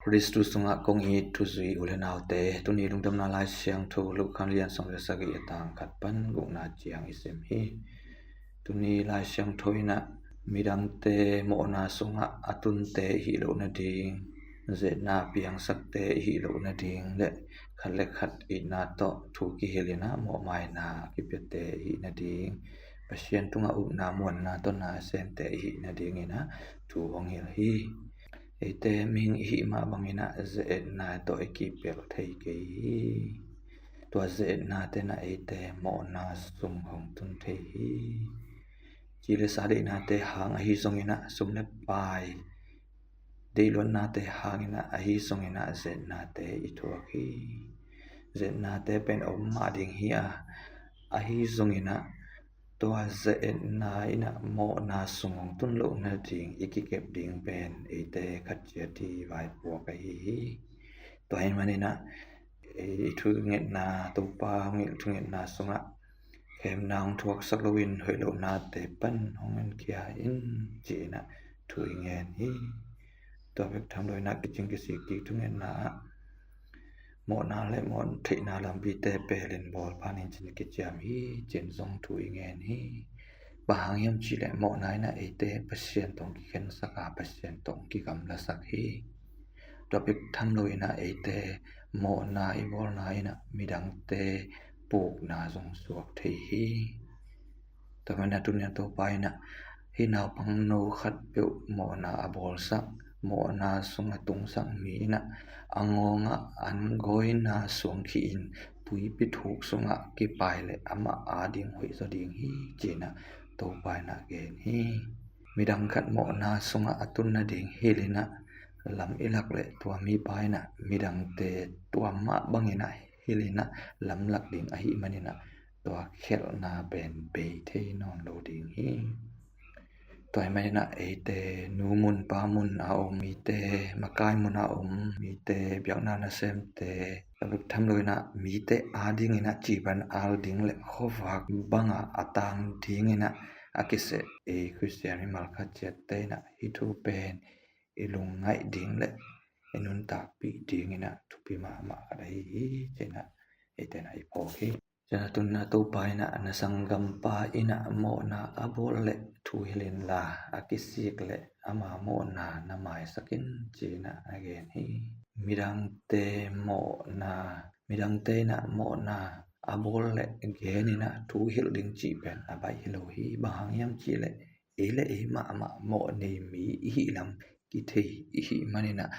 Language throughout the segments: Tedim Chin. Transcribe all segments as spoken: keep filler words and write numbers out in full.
Khristu sungah kong it thuzui u le naute, tuni lungdamna Lai Siangtho Luka lian sawm le sagih a tang khat pan gukna ciang i sim hi. Tuni Lai Siangtho in ah midangte mawhna sungah a tunte i hih loh nading, ze-etna piangsakte i hih loh nading le khat le khat itna tawh thu kihilh in ah mawhmaina a kipiate i hih nading, Pasian tungah upna muanna tawh na a semte i hih nading in ah thu hong hilh hi. Eite mihing i hih mah bangin ah ze-etna tawh i kipelh thei kei hi. Tua ze-etnate in ah eite mawhna sung hong tun thei hi. Ci le sa deihnate hang ahi zongin ah, sum le pai deihluatnate hangin ah ahi zongin ah ze-etnate i thuak hi. Ze-etnate pen om mah ding hi a, ahi zongin ah tua ze-etna in ah mawhna sung hong tun loh nading i kikep ding pen eite khat ciat i vaipuak ahi hi. Tua ahih manin ah i thungetna, Topa hong hilh thungetna sungah khemna hong thuaksak loin hoih lohnate pan hong enkhia in, ci-in ah thu i ngen hi. Tua bek tham loin ah kicing kisik kik thungetna ah mawhna le mawh theihna lampite pelin bawl phan in ci-in kiciam hi, ci-in zong thu i ngen hi. Bang hang hiam cih leh mawhna in ah eite Pasian tawh kikhensak a, Pasian tawh kigamlasak hi. Tua bek tham loin ah eite mawhna i bawlna in ah midangte pukna zong suak thei hi. Tua manin ah tuni a Topa in ah hih naupangno khatpeuh mawhna a bawlsak, mawhna sung a tungsak mi in ah a ngawng ah an gawina suang khih in, tuipi thuk sungah kipai leh amah ading hoih zaw ding hi, ci-in ah Topa in ah gen hi. Midang khat mawhna sungah a tun nading hilh in ah lam i lak leh tua mipa in ah midangte tua mah bangin ah hilh in ah lamlak ding ahih manin ah tua khelhna pen bei thei nawn lo ding hi. Tua ahih manin ah eite nu mun pa mun a om mite, makai mun a om mite, biakna nasemte, tua bek tham loin ah mite adingin ah cih bang al ding le khuavak bangah a tang dingin ah a kiseh ei Khristian mimal khat ciatte in ah hih thu pen i lungngaih ding le i nuntakpih dingin ah thupi mahmah khat ahi hi, ci-in ah eite in ah i phawk hi. Ci-in ah tuni a Topa in ah na sanggampa in ah mawhna a bawl leh thu hilh inla, a kisik leh ama mawhna na maisak in, ci-in ah a gen hi. Midangte mawhna, midangte in ah mawhna a bawl leh genin ah thu hilh ding cih pen a baih hi lo hi. Bang hang hiam cih leh ei le ei mahmah mawh nei mi i hih lam kithei i hih manin ah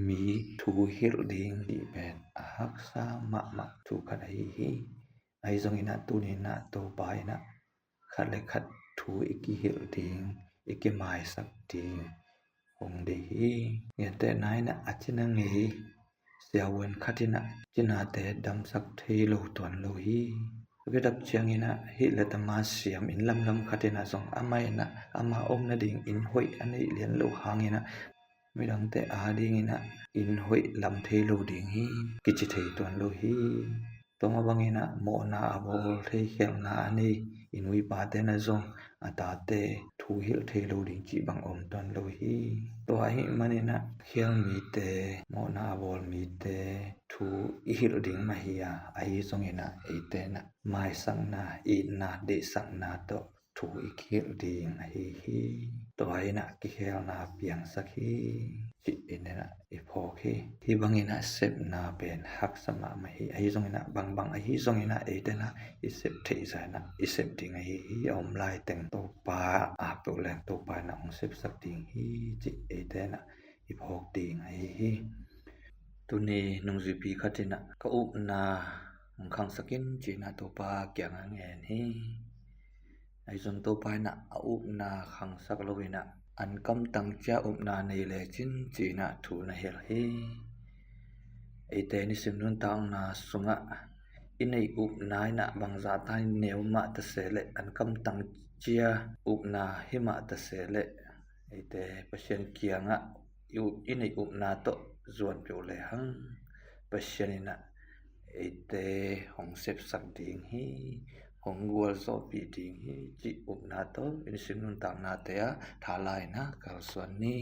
mi thu hilh ding cih pen a haksa mahmah thu khat ahi hi. Ahi zongin ah tuni in ah Topa in ah khat le khat thu i kihilh ding, i kimaisak ding hong deih hi. Gentehna in ah a cina ngei siavuan khat in ah cinate damsak thei lo tuan lo hi. Tua khit ciangin ah hih letama siam inn lamlam khat in ah zong amah in ah ama om nading inn hoih a neih lian loh hangin ah midangte adingin ah inn hoih lam thei lo ding hi, kici thei tuan lo hi. Tua mah bangin ah mawhna a bawl thei, khelhna a nei i nu i pate in ah zong a tate thu hilh thei lo ding cih bang om tuan lo hi. Tua ahih manin ah khel mite, mawhna a bawl mite thu i hilh ding mah hi a, ahi zongin ah eite in ah maisakna, itna, deihsakna tawh thu i kihilh ding ahi hi. Tua in ah kikhelna piangsak hi, ci-in ah i phawk hi. Hih bangin ah sepna pen haksa mahmah hi. Ahi zongin ah bangbang ahi zongin ah eite in ah i sep theih zah in ah i sep ding ahi hi. A om laiteng Topa a peuh leng Topa in ah hong sepsak ding hi, cih eite in ah i phawk ding ahi hi. Tuni nungzuipi khat in ah ka upna hong khangsak in, ci-in ah Topa kiangah ngen hi. Ahi zong Topa in ah a upna khangsak lo in ah an kamtang cia upna nei lecin, ci-in ah thu na hilh hi. Eite nisim nuntakna sungah i neih upna in ah bangzah ta in neu mah ta se leh, an kamtang cia upna hi mah ta se leh, eite Pasian kiangah i up, i neih upna tawh zuan peuh lehang Pasian in ah eite hong sepsak ding hi, hong gualzawhpih ding hi, cih upna tawh i nisim nuntaknate ah tha la in ah kalsuan ni.